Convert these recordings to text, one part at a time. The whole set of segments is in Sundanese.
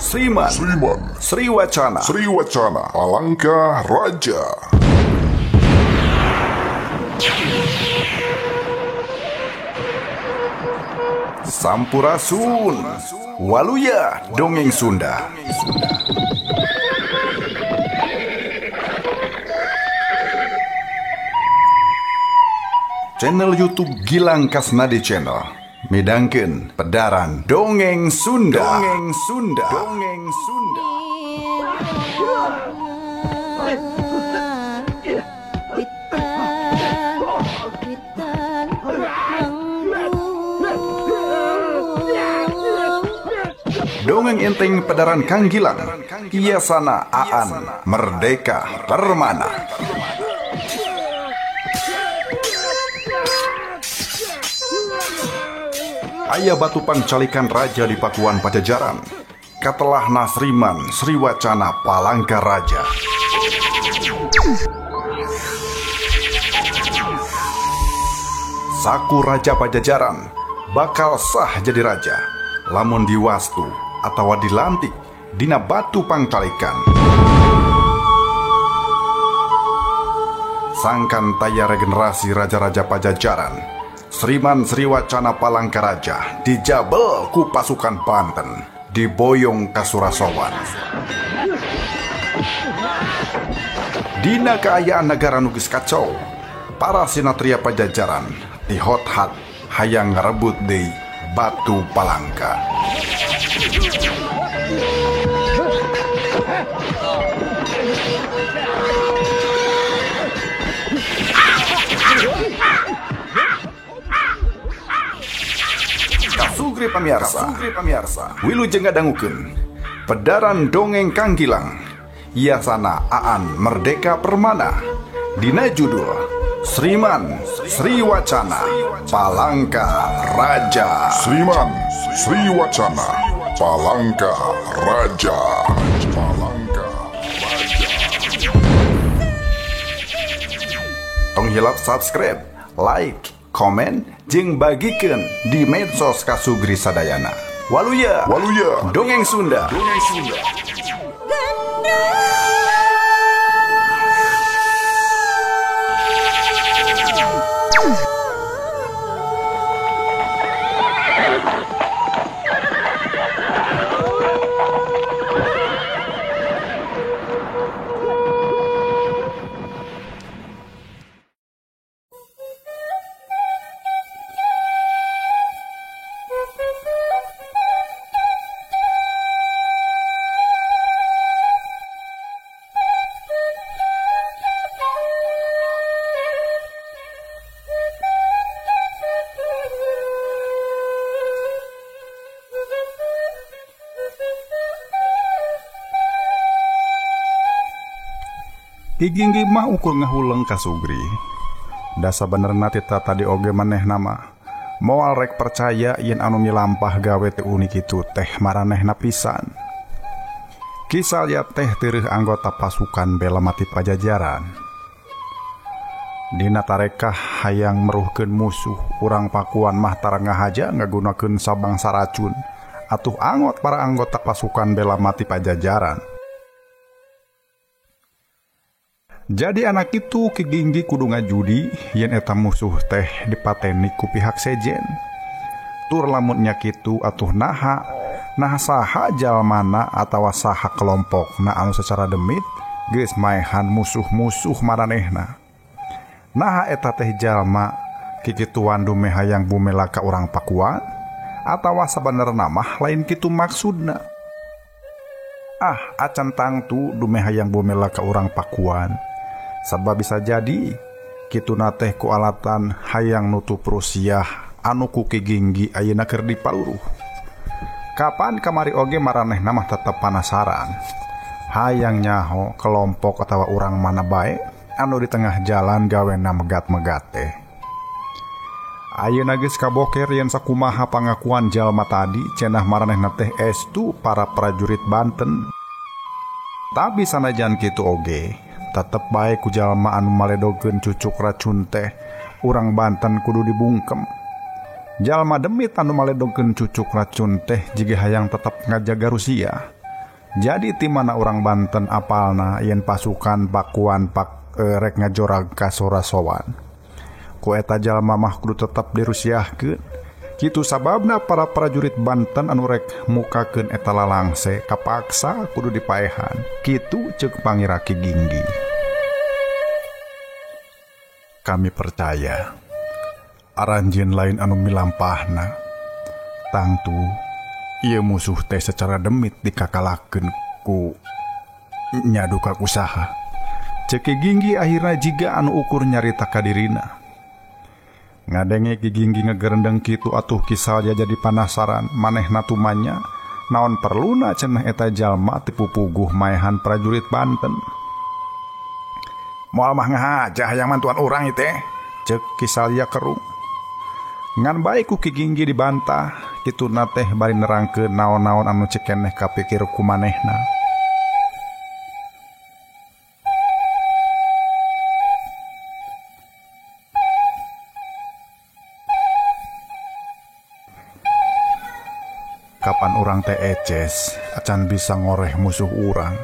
Sriman, Sriman, Sriwacana, Sriwacana, Palangka Raja. Sampurasun, Waluya Dongeng Sunda. Channel YouTube Gilang Kasnadi Channel midangkeun pedaran Dongeng Sunda. Dongeng Sunda. Dongeng Sunda. Dongeng enteng pedaran Kang Gilang, Iasana Aan Merdeka Permana. Aya batu pangcalikan raja di Pakuan Pajajaran. Katelah Nasriman Sriwacana Palangka Raja. Saku Raja Pajajaran bakal sah jadi raja lamun diwastu atawa dilantik dina batu pangcalikan. Sangkan taya regenerasi raja-raja Pajajaran, Sriman Sriwacana Palangka Raja dijabel ku pasukan Banten, diboyong ka Surasowan. Dina kaayaan negara nu geus kacau, para sinatria Pajajaran dihot-hat hayang ngarebut deui Batu Palangka. Kasugri pamirsa, wilujeng ngadangukeun pedaran dongeng Kang Gilang, Iasana Aan Merdeka Permana, dina judul Sriman Sriwacana Palangka Raja. Sriman Sriwacana Palangka Raja. Palangka Raja. Tong hilap subscribe, like, komen, jeung bagikeun di medsos Kasugri sadayana. Waluya, Waluya, Dongeng Sunda. Dongeng Sunda. Ginggi mah ukur ngahuleng Kasugri. Da sabenerna tita tadi oge manehna mah moal rek percaya yen anu milampah gawe teu unik kitu teh maranehna pisan. Kisalya teh teureun anggota pasukan bela mati Pajajaran. Dina tarekah hayang meruhkeun musuh, urang Pakuan mah tara ngahaja ngagunakeun sabangsa racun. Atuh angot para anggota pasukan bela mati Pajajaran. Jadi anak itu Ki Ginggi kudu ngajudi yen eta musuh teh dipateni ku pihak sejen. Tur lamun nya kitu atuh naha, nah saha jalmana atawa saha kelompokna anu secara demit geus maehan musuh-musuh maranehna. Naha eta teh jalma kikituan dumeh hayang bumela ka urang Pakuan atawa sabenerna mah lain kitu maksudna. Ah, acan tangtu dumeh hayang bumela ka urang Pakuan. Sabab bisa jadi kituna teh ku alatan hayang nutup Rusiah anu ku Ki Ginggi ayeuna keur dipaluruh. Kapan kamari oge maranehna mah tetep panasaran. Hayang nyaho kelompok atawa urang mana bae anu di tengah jalan gawena megat-megat teh. Ayeuna geus kaboker yen sakumaha pangakuan jalma tadi cenah maranehna teh estu para prajurit Banten. Tapi sanajan kitu oge tetep bae ku jalma anu maledogeun cucuk racun teh urang Banten kudu dibungkem. Jalma demit anu maledogeun cucuk racun teh jiga hayang tetep ngajaga Rusia. Jadi ti mana urang Banten apalna yen pasukan Pakuan rek ngajorag ka Surasowan. Ku eta jalma mah kudu tetep dirusiahkeun. Kitu sababna para prajurit Banten anu rek mukakeun eta lalangse kapaksa kudu dipaehan. Kitu ceuk Pangira Ki Ginggi. Kami percaya aranjeun lain anu milampahna. Tangtu ieu musuh teh secara demit dikakalakeun ku nyaduka usaha. Ceuk Ki Ginggi akhirna jiga anu ukur nyarita ka dirina. Ngadenge Ki Ginggi ngegerendeng kitu atuh Ki Salya jadi panasaran manehna tumanya naon perluna cenah eta jalma tipupuguh maehan prajurit Banten. Moal mah ngahajah yang mantuan urang ieu teh, ceuk Ki Salya kerung. Ngan bae ku Ki Ginggi dibantah, kituna teh bari nerangkeun naon-naon anu cekeneh kapikir ku manehna. Kapan urang teh eces, acan bisa ngoreh musuh urang.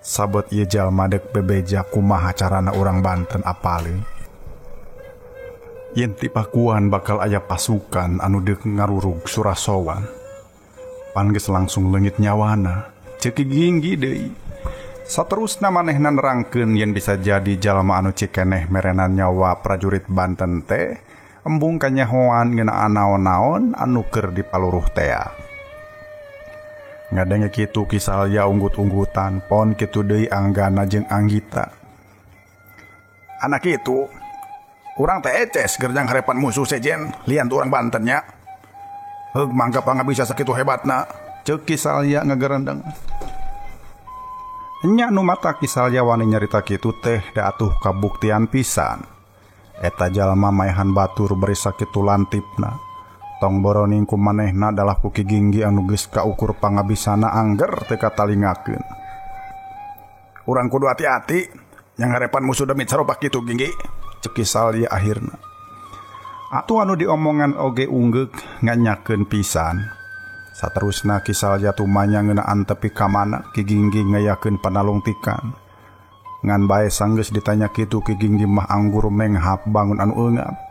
Sabet ieu jalma deuk bebeja kumaha carana urang Banten apaleun. Yen ti Pakuan bakal aya pasukan anu deuk ngarurug Surasowan. Pan geus langsung leungit nyawana, ceuk Ki Ginggi deui. Saterusna manehna nerangkeun yen bisa jadi jalma anu cikeneh merenan nyawa prajurit Banten teh embung kanyahoan ngeunaan naon-naon anu keur dipaluruh tea. Ngadenge kitu Ki Salya unggut-unggutan, pon kitu deui Anggana jeung Anggita. Anak kitu urang teh eces gerjang harepan musuh sejen lian tu urang Banten nya. Heug mangga pangabisa sakitu hebatna, ceuk Ki Salya ngagerendeng. Nya nu mata Ki Salya wani nyarita kitu teh da atuh kabuktian pisan. Eta jalma maehan batur bari sakitu lantipna. Tong boroning ku manehna dalah ku Ki Ginggi anu geus kaukur pangabisana angger teu katalingakeun. Urang kudu hati-hati yang harepan musuh demit sarupa kitu Ginggi, ceuk Ki Salya akhirna. Atuh anu diomongan oge unggeuk nganyakeun pisan. Saterusna Ki Salya tumanya ngeunaan tepi ka mana Ki Ginggi ngayakeun panalungtikan. Ngan bae sanggeus ditanya kitu Ki Ginggi mah anggur menghap bangun anu eungap.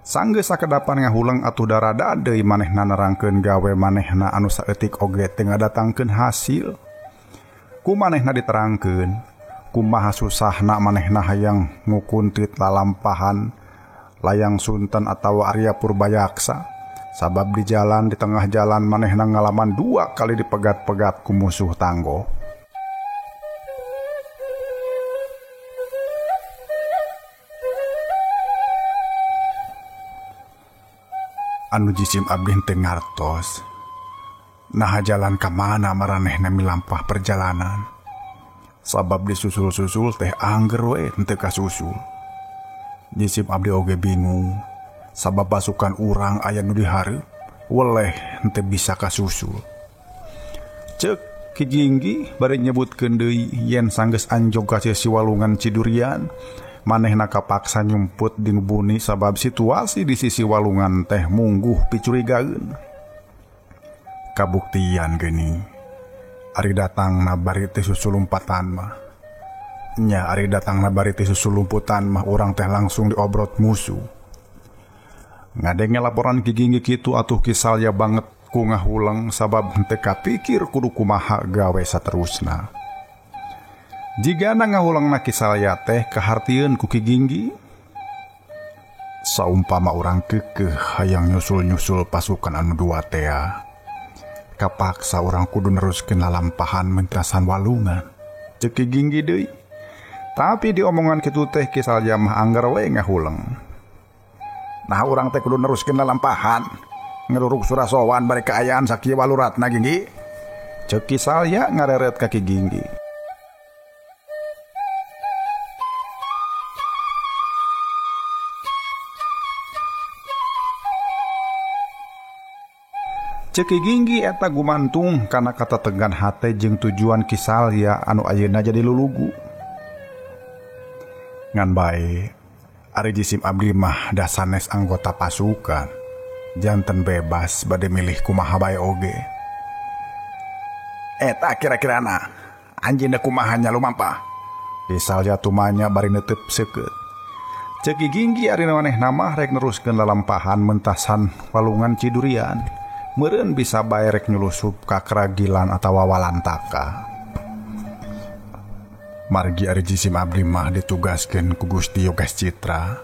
Sanggeus sakedapan ngahuleng atuh darada deui manehna nerangkeun gawe manehna anu saeutik oge teu ngadatangkeun hasil. Ku manehna diterangkeun kumaha susahna manehna hayang ngukuntit lalampahan layang Sunten atawa Arya Purbayaksa. Sabab di jalan di tengah jalan manehna ngalaman 2 kali dipegat-pegat ku musuh tanggoh. Anu jisim abdi teu ngartos. Naha jalan ka mana maranehna milampah perjalanan. Sabab disusul-susul teh angger we henteu kasusul. Jisim abdi oge bingung. Sabab pasukan urang aya nu dihareup, weleh henteu bisa kasusul. Ceuk Ki Ginggi bari nyebutkeun deui yen sanggeus anjog ka sisi walungan Cidurian. Manehna kapaksa nyumput di buni sabab situasi di sisi walungan teh mungguh picurigaeun. Kabuktian geuning. Ari datangna bari teh susulumpatan mah. Nya ari datangna bari teh susulumputan mah urang teh langsung diobrot musuh. Ngadenge laporan Ki Ginggi kitu atuh Ki Salya banget ku ngahuleng sabab henteu kapikir kudu kumaha gawe saterusna. Jigana ngahulengna Ki Salya teh kahartieun ku Ki Ginggi. Saumpama urang keukeuh hayang nyusul-nyusul pasukan anu dua tea. Kapaksa urang kudu neruskeun lalampahan mentasan walungan. Ceuk Ki Ginggi deui. Tapi diomongan kitu teh Ki Salya mah angger we ngahuleng. Nah urang teh kudu neruskeun lalampahan ngeruruk Surasowan bari kaayaan sakieu waluratna Ginggi. Ceuk Ki Salya ngareret ka Ki Ginggi. Ceuk Ki Ginggi eta gumantung kana katategan hate jeung tujuan Ki Salya anu ayeuna jadi lulugu. Ngan bae ari jisim abdi mah da sanes anggota pasukan. Janten bebas bade milih kumaha bae oge. Eta kira-kirana anjeunna kumaha nya lumampah. Ki Salya tumanya bari neuteup seukeut. Ceuk Ki Ginggi ari manehna mah rek neruskeun lalampahan mentasan walungan Cidurian. Meureun bisa bae rek nyulusup ka Kragilan atawa Walantaka. Margi ari jisim abdi mah ditugaskeun ku Gusti Yogas Citra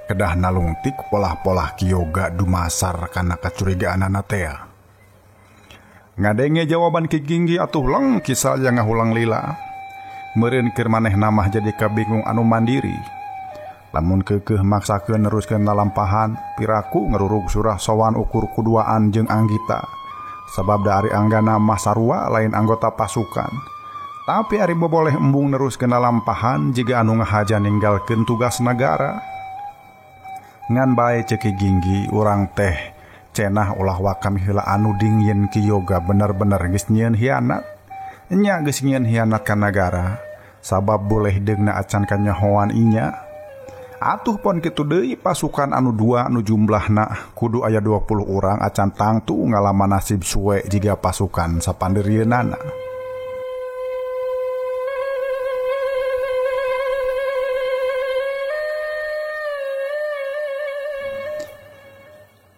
kedah nalungtik polah-polah Ki Yoga dumasar kana kacurigaanana tea. Ngadenge jawaban Ki Ginggi atuh leng Ki Salya ngahulang lila. Meureun keur manehna mah jadi kabingung anu mandiri. Lamun keukeuh maksakeun neruskeun lalampahan, piraku ngerurug surah sowan ukur kuduaan jeung Anggita. Sabab da ari Anggana mah sarua lain anggota pasukan. Tapi ari boboleh embung neruskeun lalampahan jiga anu ngahaja ninggalkeun tugas nagara. Ngan bae ceuk Ki Ginggi urang teh cenah ulah wakam heula anu dingin Ki Yoga bener-bener geus nyieun hianat. Nya geus nyieun hianat ka nagara, sabab boleh deungna acan kanyahoan inya. Atuh pon kitu deui pasukan anu dua anu jumlahna kudu aya 20 urang acan tangtu ngalaman nasib suwe jiga pasukan sapandeurieunana.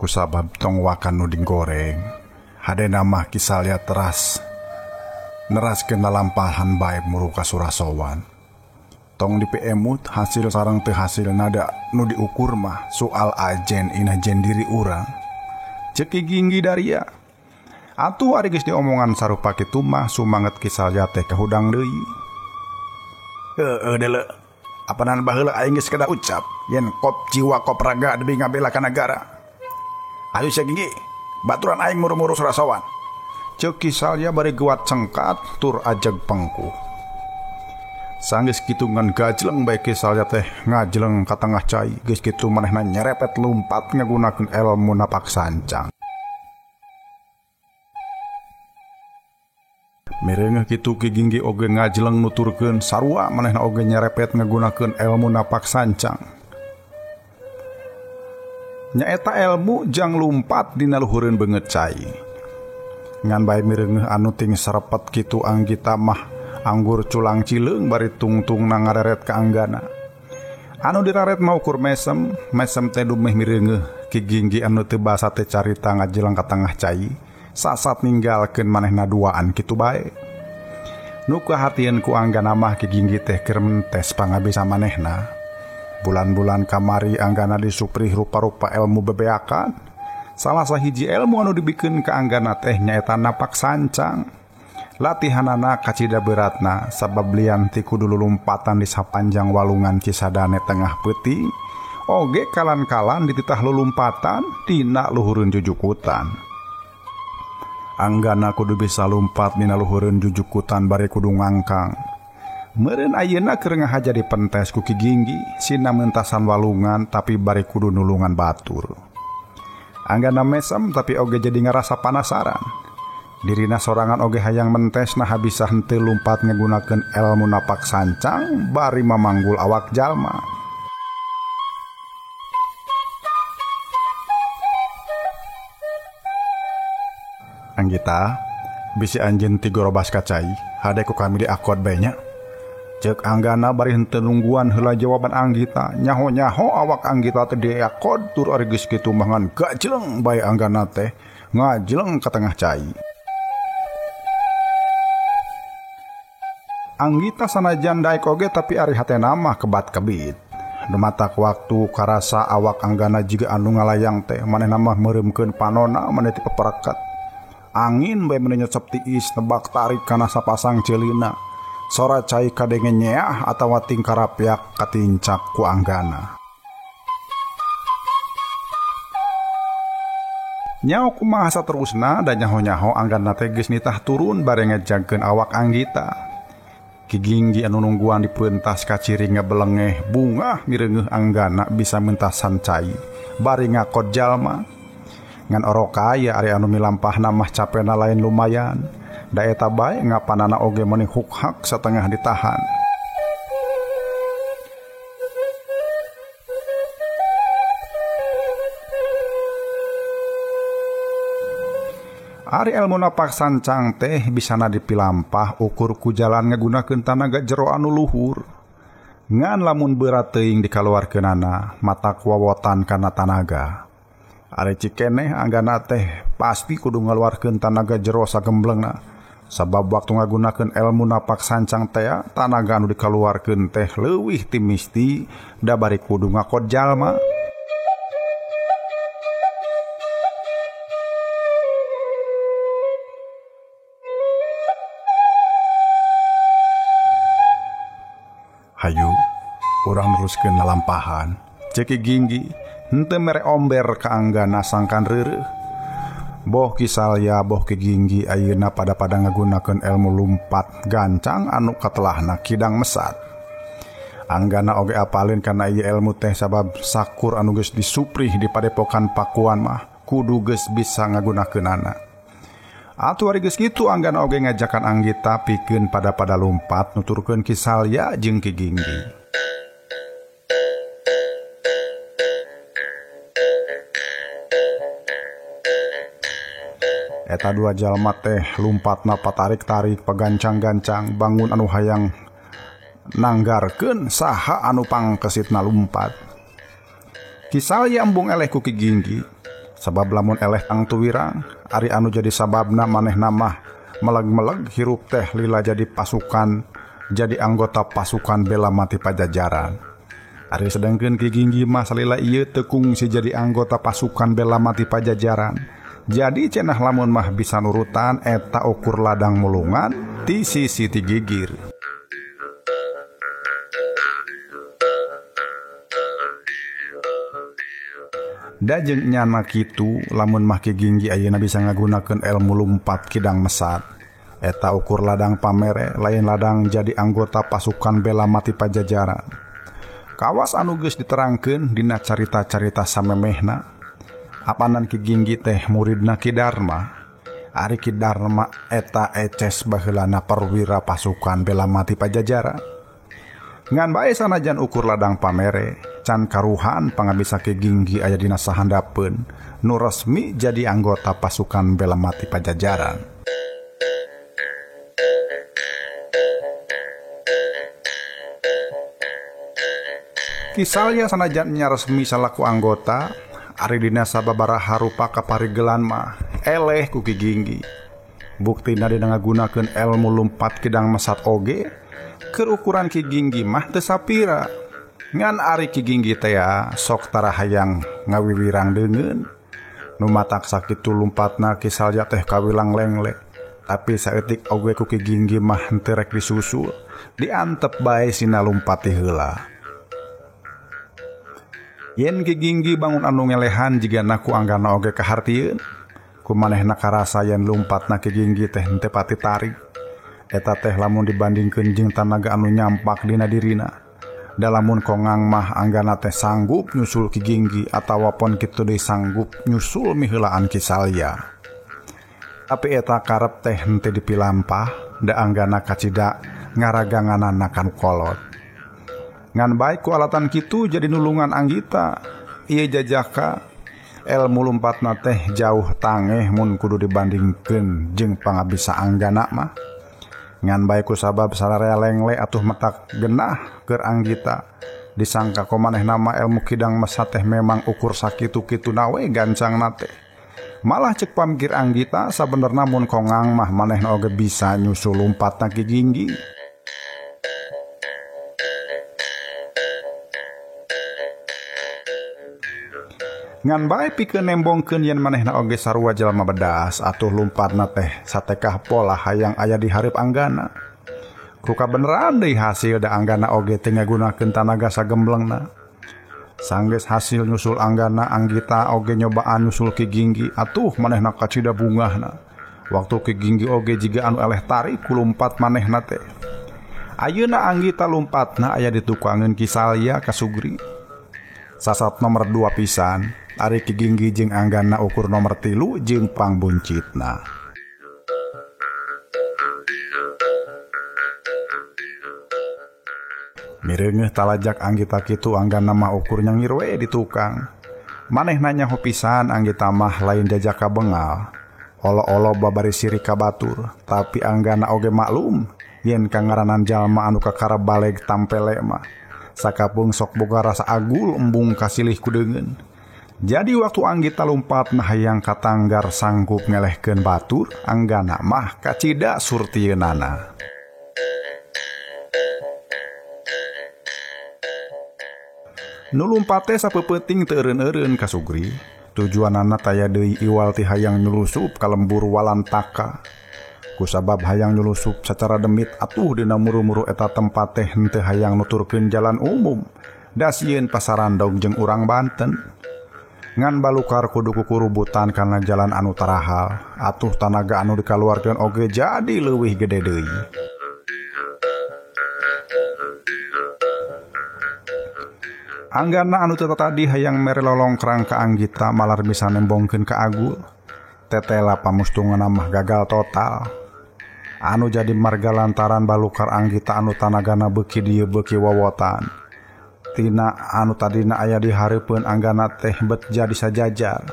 Kusabab tong wakan nu digoreng, hadena mah Ki Salya teras neraskeun lalampahan bae muru ka Surasowan. Tong dipiemut hasil sareng teu hasil nada nu diukur mah soal ajen inajen diri urang. Ceuk Ki Ginggi daria. Atuh ari geus diomongan sarupa kitu mah sumanget Ki Salya teh kahudang deui. Heueuh deuleu. Apanan baheula aing geus kada ucap yen kop jiwa kop raga demi ngabela ka nagara. Ayo sia Ginggi, baturan aing muru-muru Surasowan. Ceuk Ki Salya bari guat cengkat tur ajeg pengku. Sanggeus kitu ngan gajleng bae Ki Salya teh ngajleng ka tengah cai, geus kitu manehna nyerepet lumpat ngagunakeun elmu napak sancang. Mireungeuh kitu Ki Ginggi oge ngajleng nuturkeun sarua manehna oge nyerepet ngagunakeun elmu napak sancang. Nyaeta elmu jang lumpat dina luhureun beungeut cai. Ngan bae mireungeuh anu ting serepet kitu Anggita mah anggur culang cileung bari tungtungna ngareret ka Anggana. Anu diraret mah ukur mesem, mesem teh dumeh mireungeuh Ki Ginggi anu teu basa teh carita ngajeleng ka tengah cai, sasat ninggalkeun manehna duaan kitu bae. Nu kahatieun ku Anggana mah Ki Ginggi teh keur mentes pangabisa manehna. Bulan-bulan kamari Anggana disuprih rupa-rupa ilmu bebeakan. Salah sahiji ilmu anu dibikeun ka Anggana teh nyaeta napak sancang. Latihanana kacida beratna sabab lian ti kudu lulumpatan di sapanjang walungan Cisadane tengah peuting. Oge kalan-kalan dititah lulumpatan dina luhureun jujukutan. Anggana kudu bisa lumpat dina luhureun jujukutan bari kudu ngangkang. Meureun ayeuna keur ngahaja dipentes ku Ki Ginggi sina mentasan walungan tapi bari kudu nulungan batur. Anggana mesem tapi oge jadi ngarasa panasaran. Dirina sorangan oge hayang mentes nah bisa henteu lumpat ngagunakeun elmu napak sancang bari mamanggul awak jalma. Anggita, bisi anjeun ti gorobas ka cai, hade ku kami diakod bae nya. Ceuk Anggana bari henteu nungguan heula jawaban Anggita, nyaho-nyaho awak Anggita teh diakod tur ari geus kitu mah ngan gajleng bae Anggana teh ngajleng ka tengah cai. Anggita sanajan daek oge tapi ari hatena mah kebat-kebit. Dumatak waktu karasa awak Anggana jiga anu ngalayang teh manehna mah meureumkeun panona maneh ti peperekat. Angin bae meni nyecep tiis nebak tarik kana sapasang ceulina. Sora cai kadenge nyeah atawa tingkarapyak katincak ku Anggana. Nyaho kumaha saterusna da nyaho-nyaho Anggana teh geus nitah turun bare ngejagkeun awak Anggita. Ki Ginggi anu nungguan dipentas kaciri ngebelengeh bungah mireungeuh Anggana bisa mentasan cai bari ngakod jalma. Ngan orok kaya ari anu milampahna mah capena lain lumayan. Da eta bae ngapanana oge meuni hukhak satengah ditahan. Ari elmu napak sancang teh bisana dipilampah ukur ku jalan ngagunakeun tanaga jero anu luhur. Ngan lamun berat teuing dikaluarkeunana matak wawotan kana tanaga. Ari cikeneh Anggana teh pasti kudu ngaluarkeun tanaga jero sagemblengna. Sabab waktu ngagunakeun elmu napak sancang teh tanaga anu dikaluarkeun teh leuwih ti misti da bari kudu ngakod jalma. Hayu, urang neruskeun lalampahan. Ceuk Ki Ginggi henteu mere omber ka Anggana sangkan reureuh. Boh Ki Salya boh Ki Ginggi ayeuna pada-pada ngagunakeun elmu lumpat gancang anu katelahna kidang mesat. Anggana oge apaleun kana ieu elmu teh sabab sakur anu geus disuprih di padepokan Pakuan mah kudu geus bisa ngagunakeunana. Atuh ari geus kitu Anggana oge ngajakan Anggita pikeun pada-pada lumpat nuturkeun Ki Salya jeung Ki Ginggi. Eta dua jalma teh lumpatna patarik-tarik pagancang-gancang bangun anu hayang nanggarkeun saha anu pangkesitna lumpat. Ki Salya embung eleh ku Ki Ginggi sabab lamun eleh tangtu wirang ari anu jadi sababna manehna mah meleg-meleg hirup teh lila jadi pasukan jadi anggota pasukan bela mati Pajajaran. Ari sedangkeun Ki Ginggi mah salila ieu teu kungsi jadi anggota pasukan bela mati Pajajaran. Jadi cenah lamun mah bisa nurutan eta ukur ladang mulungan ti sisi ti gigir. Da jeung nyana kitu lamun mah Ki Ginggi ayeuna bisa ngagunakeun elmu lumpat kidang mesat. Eta ukur ladang pamere lain ladang jadi anggota pasukan bela mati Pajajaran. Kawas anu geus diterangkeun dina carita-carita samemehna. Apanan Ki Ginggi teh muridna Ki Darma. Ari Ki Darma eta eces baheulana perwira pasukan bela mati Pajajaran. Ngan bae sanajan ukur ladang pamere can karuhan pangabisa Ki Ginggi aya dina sahandapeun nu resmi jadi anggota pasukan bela mati Pajajaran. Ki Salya sanajan nya resmi salaku anggota ari dina sababaraha rupa kaparigelan mah eleh ku Ki Ginggi. Buktina dina ngagunakeun elmu lumpat kidang mesat oge keur ukuran Ki Ginggi mah teu sapira. Ngan ari Ki Ginggi teh sok tara hayang ngawiwirang deungeun. Nu matak sakitu lumpatna Ki Salya teh kawilang lengle. Tapi saeutik oge ku Ki Ginggi mah henteu rek disusul, diantep bae sina lumpat ti heula. Yen Ki Ginggi bangun anu ngelehan jigana ku Anggana oge kahartieun. Ku manehna karasa yen lumpatna Ki Ginggi teh henteu pati tarik. Eta teh lamun dibandingkeun jeung tanaga anu nyampak dina dirina. Da lamun kongang mah Anggana teh sanggup nyusul Ki Ginggi atawa pon kitu deui sanggup nyusul miheulaan Ki Salya. Tapi eta karep teh henteu dipilampah da Anggana kacida ngaraganganana kanu kolot. Ngan baik ku alatan kitu jadi nulungan Anggita. Ieu jajaka elmu lumpatna teh jauh tangeh mun kudu dibandingkeun jeung pangabisa Anggana mah. Ngan bae ku sabab sararea lengle atuh metak genah keur Anggita. Disangka ku manehna mah elmu kidang mesat teh memang ukur sakitu-kitu nawe gancangna teh. Malah cek pamikir Anggita sabenerna mun kongang mah manehna oge bisa nyusul lumpatna Ki Ginggi. Ngan bae pikeun nembongkeun yen manehna oge sarua jalma bedas atuh lumpatna teh satekah pola hayang aya di hareup Anggana. Ku kabeneran deui hasil da Anggana oge teu ngagunakeun tanaga sagemblengna. Sanggeus hasil nyusul Anggana, Anggita oge nyobaan nyusul Ki Ginggi atuh manehna kacida bungahna. Waktu Ki Ginggi oge jiga anu eleh tarik ku lumpat manehna teh. Ayeuna Anggita lumpatna aya di tukangeun Ki Salya ka Sugri. Sasat nomor 2 pisan. Ari Ki Ginggi jeung Anggana ukur nomor 3 jeung pangbuncitna. Mireungeuh talajak Anggita kitu Anggana mah ukur nyangir we di tukang. Manehna nyaho pisan Anggita mah lain jajaka bengal. Olo-olo babari sirik ka batur, tapi Anggana oge maklum yen kangaranan jalma anu kakara baleg tampele mah. Sakapung sok boga rasa agul embung kasilih kudeungeun. Jadi waktu Anggita lumpat nah hayang katanggar sanggup ngelehkeun batur, Anggana mah kacida surtieunana. Nu lumpat teh sapeupeting teu eureun-eureun ka Sugri. Tujuanana taya deui iwal ti hayang nyulusup ka lembur Walantaka. Kusabab hayang nyulusup sacara demit atuh dina muru-muru eta tempat teh henteu hayang nuturkeun jalan umum. Da sieun pasarandog jeung urang Banten. Ngan balukar kudu kukurubutan kana jalan anu tarahal, atuh tanaga anu dikaluarkeun oge jadi leuwih gede deui. Anggana anu teu tadi hayang mere lolongkrang ka Anggita malar bisa nembongkeun ka Agul. Tetela pamustunganna mah gagal total. Anu jadi marga lantaran balukar Anggita anu tanagana beuki dieu beuki wowotan. Tina anu tadina aya di hareupeun Anggana teh bet jadi sajajar.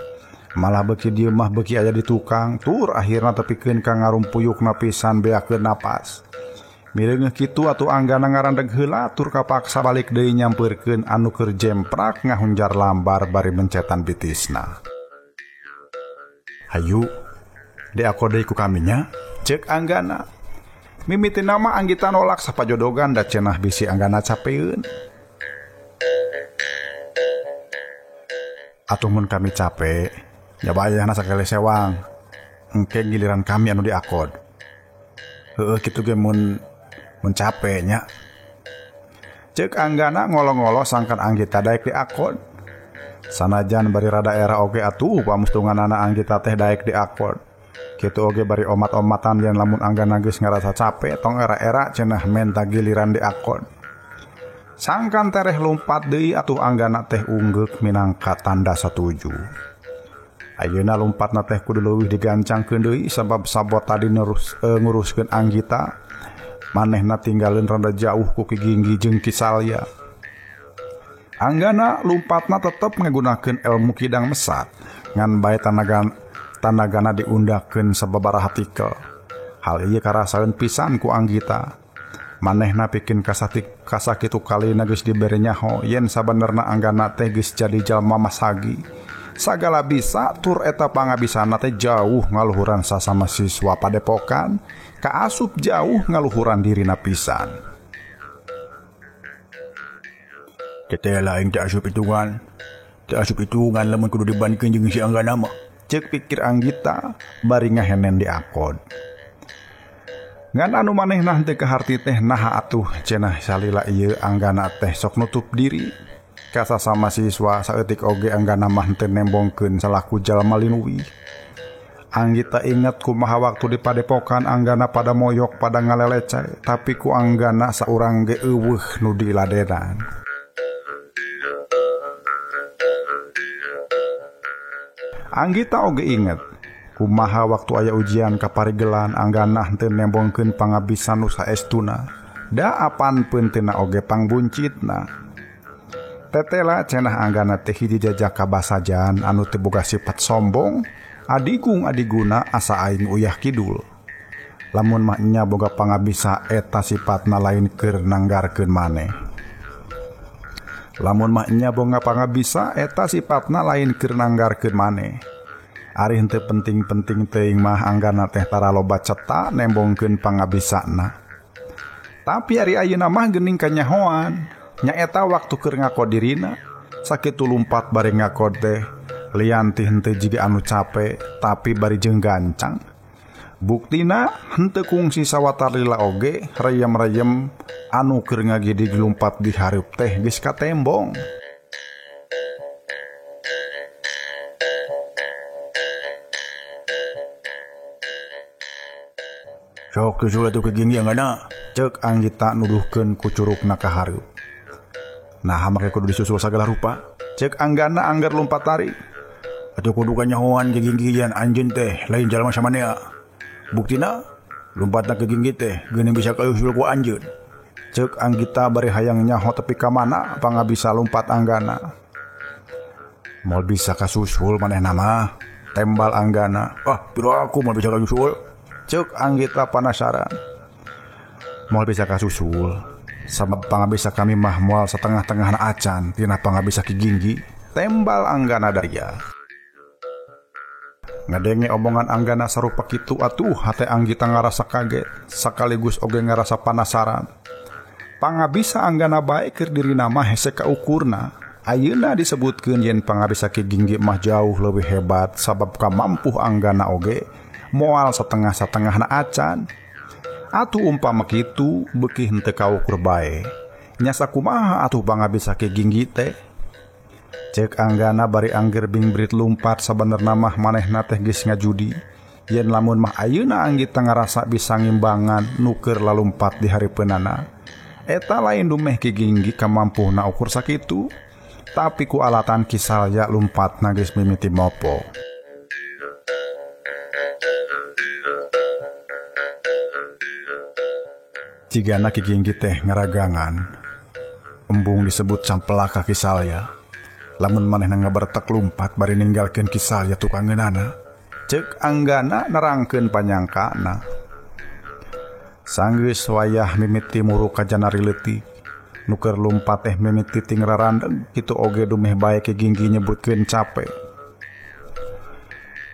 Malah beuki dieu mah beuki aya di tukang, tur akhirna tepikeun ka ngarumpuyukna pisan beakeun napas. Mireungeuh kitu atuh Anggana ngarandeg heula tur kapaksa balik deui nyampeurkeun anu keur jemprak ngahunjar lambar bari mencetan bitisna. Hayu, diako deui ku kaminya, ceuk Anggana. Mimitina mah Anggita nolak sapajodogan da cenah bisi Anggana capeun. Atuh mun kami capek, nya bayahna sakali sewang. Engke giliran kami anu diakod. Heueuh kitu ge mun capek nya. Ceuk Anggana ngolo-ngolo sangkan Anggita daek diakod. Sanajan bari rada era oge atuh pamustunganana Anggita teh daek diakod. Kitu oge bari omat-omatan yen lamun Anggana geus ngarasa capek tong era-era cenah menta giliran diakod. Sangkan tereh lumpat deui atuh Anggana teh unggeuk minangka tanda satuju. Ayeuna lumpatna teh kudu leuwih digancangkeun deui sabab sabot tadi nguruskeun Anggita. Manehna tinggaleun rada jauh ku Ki Ginggi jeung Ki Salya. Anggana lumpatna tetep ngagunakeun ilmu kidang mesat ngan bae tanagana diundakeun sababaraha tikel. Hal ieu karasaeun pisan ku Anggita. Manehna pikeun kasakitu kalina geus dibere nyaho yen sabenerna Anggana teh geus jadi jalma masagi. Sagala bisa tur eta pangabisana teh jauh ngaluhuran sasama siswa padepokan, kaasup jauh ngaluhuran dirina pisan. Tetela aing teu asup hitungan. Teu asup hitungan lamun kudu dibandingkeun jeung si Anggana mah. Ceuk pikir Anggita bari ngahenen diakod. Ngan anu manehna teu kaharti teh naha atuh cenah salila ieu Anggana teh sok nutup diri. Kasasama siswa saeutik oge Anggana mah teu nembongkeun salaku jalma linuwih. Anggita inget kumaha waktu di padepokan Anggana pada moyok pada ngaleleceh, tapi ku Anggana saurang ge eueuh nu diladenan. Anggita oge inget kumaha waktu aya ujian ka parigelan Anggana henteu nembongkeun pangabisan nu saestuna. Da apan peunteuna oge pangbuncitna. Tetela cenah Anggana teh hiji jajaka basajan anu teu boga sifat sombong, adigung adiguna asa aing uyah kidul. Lamun mah nya boga pangabisa eta sifatna lain keur nanggarkeun maneh. Lamun mah nya boga pangabisa eta sifatna lain keur nanggarkeun maneh. Ari henteu penting-penting teuing mah Anggana teh tara loba ceta nembongkeun pangabisana. Tapi ari ayeuna mah geuning kanyahoan. Nyaeta waktu keur ngakod dirina, sakitu lumpat bari ngakod teh lian ti henteu jiga anu cape tapi bari jeung gancang. Buktina henteu kungsi sawatara lila oge reyem-reyem anu keur ngagidig lumpat di hareup teh geus katembong. Sok susul atuh Ki Ginggi Anggana, ceuk Anggita nuduhkeun ku curugna ka hareup. Nah, make kudu disusul sagala rupa. Ceuk Anggana anggar lumpat tarik. Atuh kudu kanyahoan Ki Ginggi yen anjeun teh lain jalma samanea. Buktina lumpatna Ki Ginggi teh geuning bisa kausul ku anjeun. Ceuk Anggita bari hayang nyaho tepi ka mana pangabisa lumpat Anggana. Moal bisa kasusul manehna mah. Tembal Anggana. Ah, piro aku moal bisa kasusul. Ceuk Anggita panasaran. Moal bisa kasusul. Sabab pangabisa kami mah moal setengah-tengahna acan tina pangabisa Ki Ginggi. Tembal Anggana daya. Ngadenge omongan Anggana sarupa kitu atuh hate Anggita ngarasa kaget sekaligus oge ngarasa panasaran. Pangabisa Anggana bae keur dirina mah hese kaukurna. Ayeuna disebutkeun yen pangabisa Ki Ginggi mah jauh leuwih hebat sabab kamampuh Anggana oge moal setengah-setengahna acan. Atuh umpama kitu beuki henteu kaukur bae. Nya sakumaha atuh pangabisa Ki Ginggi teh? Ceuk Anggana bari angger bingbrit lumpat sabenerna mah manehna teh geus ngajudi. Yen lamun mah ayeuna Anggita ngarasa bisa ngimbangan nu keur lalumpat di hareupeunana. Eta lain dumeh Ki Ginggi kamampuhna ukur sakitu. Tapi ku alatan Ki Salya lumpatna geus mimiti mopo. Cigana Ki Ginggi teh ngaragangan. Embung disebut campelaka Ki Salya. Lamun manehna ngabertek lumpat bari ninggalkeun Ki Salya tukangeunana. Ceuk Anggana nerangkeun panyangkana. Sanggeus wayah mimiti muruk ka janari leutik. Nu keur lumpat teh mimiti ting rarandeg kitu oge dumeh bae Ki Ginggi nyebutkeun cape.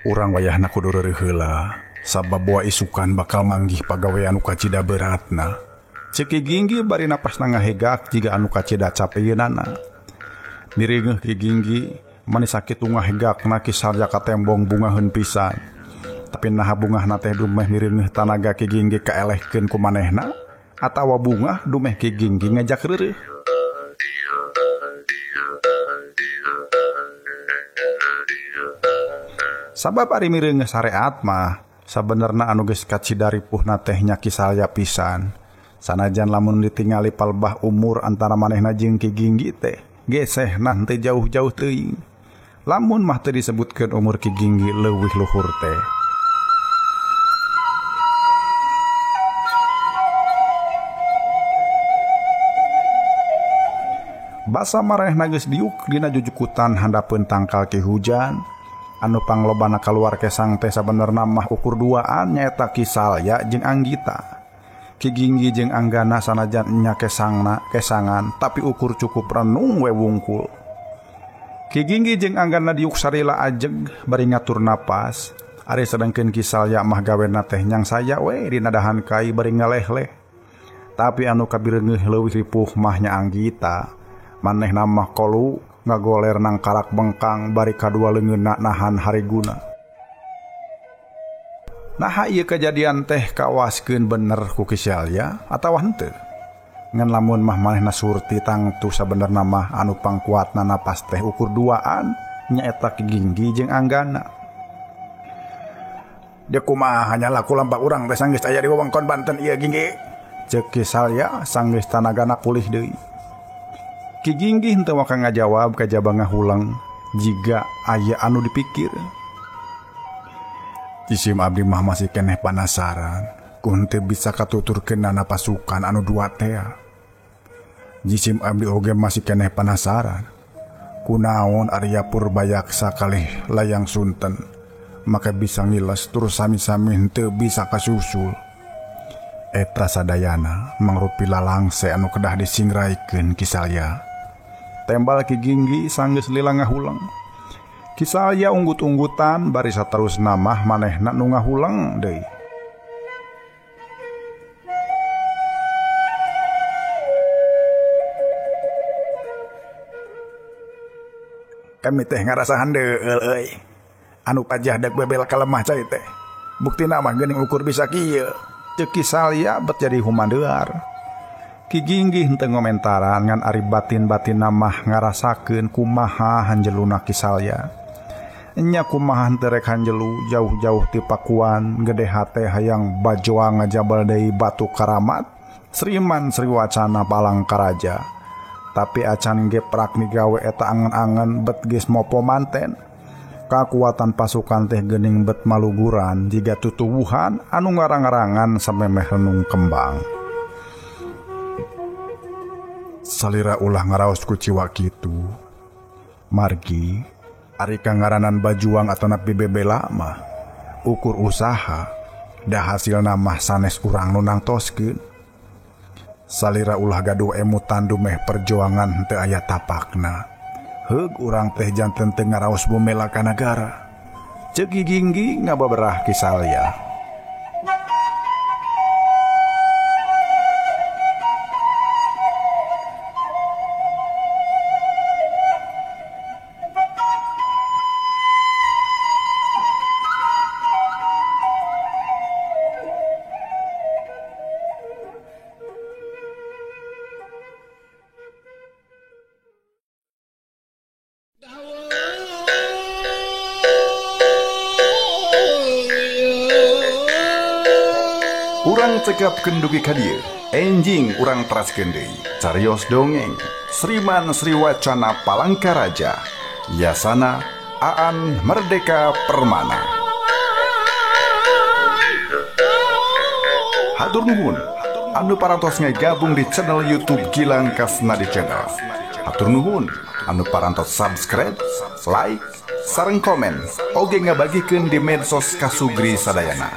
Urang wayahna kudu reureuh heula sabab boa isukan bakal manggih pagawean nu kacida beratna. Ceuk Ki Ginggi bari napasna ngahegak jiga anu kacida capeunana. Mireungeuh Ki Ginggi mani sakitu ngahegakna Ki Salya katembong bungaheun pisan. Tapi naha bungahna teh dumeh mireungeuh tanaga Ki Ginggi kaelehkeun ku manehna atawa bungah dumeh Ki Ginggi ngajak reureuh. Sabab ari mireungeuh sareat mah sabenerna anu geus kacida ripuhna teh nya Ki Salya pisan. Sanajan lamun ditingali palbah umur antara manehna jeung Ki Ginggi teh gesehna henteu jauh-jauh teuing. Lamun mah teu disebutkeun umur Ki Ginggi leuwih luhur teh. Basa marehna geus diuk dina jujukutan handapeun tangkal Ki Hujan. Anu panglobana kaluar kesang teh sabenerna mah ukur duaan nyaeta Ki Salya jeung Anggita. Ki Ginggi jeung Anggana sanajan nya kesangna kesangan tapi ukur cukup renung we wungkul. Ki Ginggi jeung Anggana diuk sarila ajeg bari ngatur napas. Ari sedengkeun Ki Salya mah gawena teh nyang saya we dina dahan kai bari ngaleh-leh. Tapi anu kabireungeuh leuwih ripuh mah nya Anggita. Manehna mah kolu ngagoler nang karak bengkang bari kadua leungeunna nahan hariguna. Naha ieu kejadian teh kawaskeun bener ku Ki Salya atawa henteu? Ngan lamun mah manehna surti tangtu sabenerna mah anu pangkuatna napas teh ukur duaan nyaeta Ki Ginggi jeung Anggana. Dia kumaha nyala ku lampak urang teh sanggeus aya di wewengkon Banten ieu Ginggi. Ceuk Ki Salya sanggeus tanagana pulih deui. Ki Ginggi henteu waka ngajawab kajaba ngahuleng jiga aya anu dipikir. Isim abdi mah masih keneh panasaran ku henteu bisa katuturkeunana pasukan anu dua teh. Jisim abdi oge masih keneh panasaran kunaon Arya Purbayaksa kalih Layang Sunten maka bisa ngiles terus sami-sami henteu bisa kasusul. Eta sadayana mangrupi lalangse anu kedah disingraikeun Ki Salya. Tembal Ki Ginggi sanggeus lila ngahuleng. Ki Salya unggut-unggutan bari saterusna mah manehna nu ngahuleng deui. Kami teh ngarasa handeueul euy. Anu pajah dek bebel kalemah cai teh. Buktina mah geuning ukur bisa kieu. Ceuk Ki Salya bet jadi humandear. Ki Ginggi henteu ngomentaran ngan ari batin-batinna mah ngarasakeun kumaha hanjeluna Ki Salya. Nya kumaha henteu rek hanjelu jauh-jauh ti Pakuan gede hate hayang bajoa ngajabal deui batu karamat Sriman Sriwacana Palangkaraja. Tapi acan ge prak migawe eta angen-angen bet geus mopo manten. Kakuatan pasukan teh geuning bet maluguran jiga tutuwuhan anu ngarang-ngarangan samemeh renung kembang. Salira ulah ngaraos ku ciwa kitu. Margi Ari kangaranan bajuang atanapi bebela mah ukur usaha da hasilna mah sanes urang nu nangtoskeun. Salira ulah gaduh emutan dumeh perjuangan teu aya tapakna. Heug urang teh janten teu ngaraos bumela ka nagara. Ceuk Ki Ginggi ngababerah Ki Salya. Urang cekapkeun dugi ka dieu, enjing urang teraskeun deui. Carios dongeng, Sriman Sriwacana Palangkaraja, Yasana Aan Merdeka Permana. Hatur nuhun anu parantos ngagabung di channel YouTube Gilang Kasnadi Channel. Hatur nuhun anu parantos subscribe, like, sareng komen, oge ngabagikeun di medsos kasugri sadayana.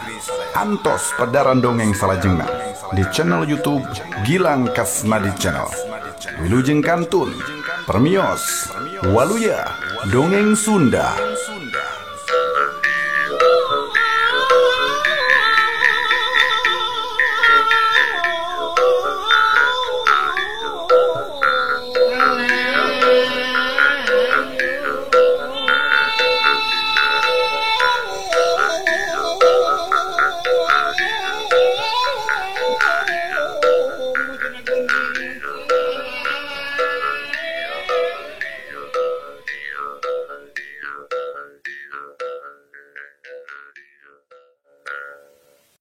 Antos pedaran dongeng salajengna di channel YouTube Gilang Kasnadi Channel. Wilujeng kantun, permios, waluya, dongeng Sunda.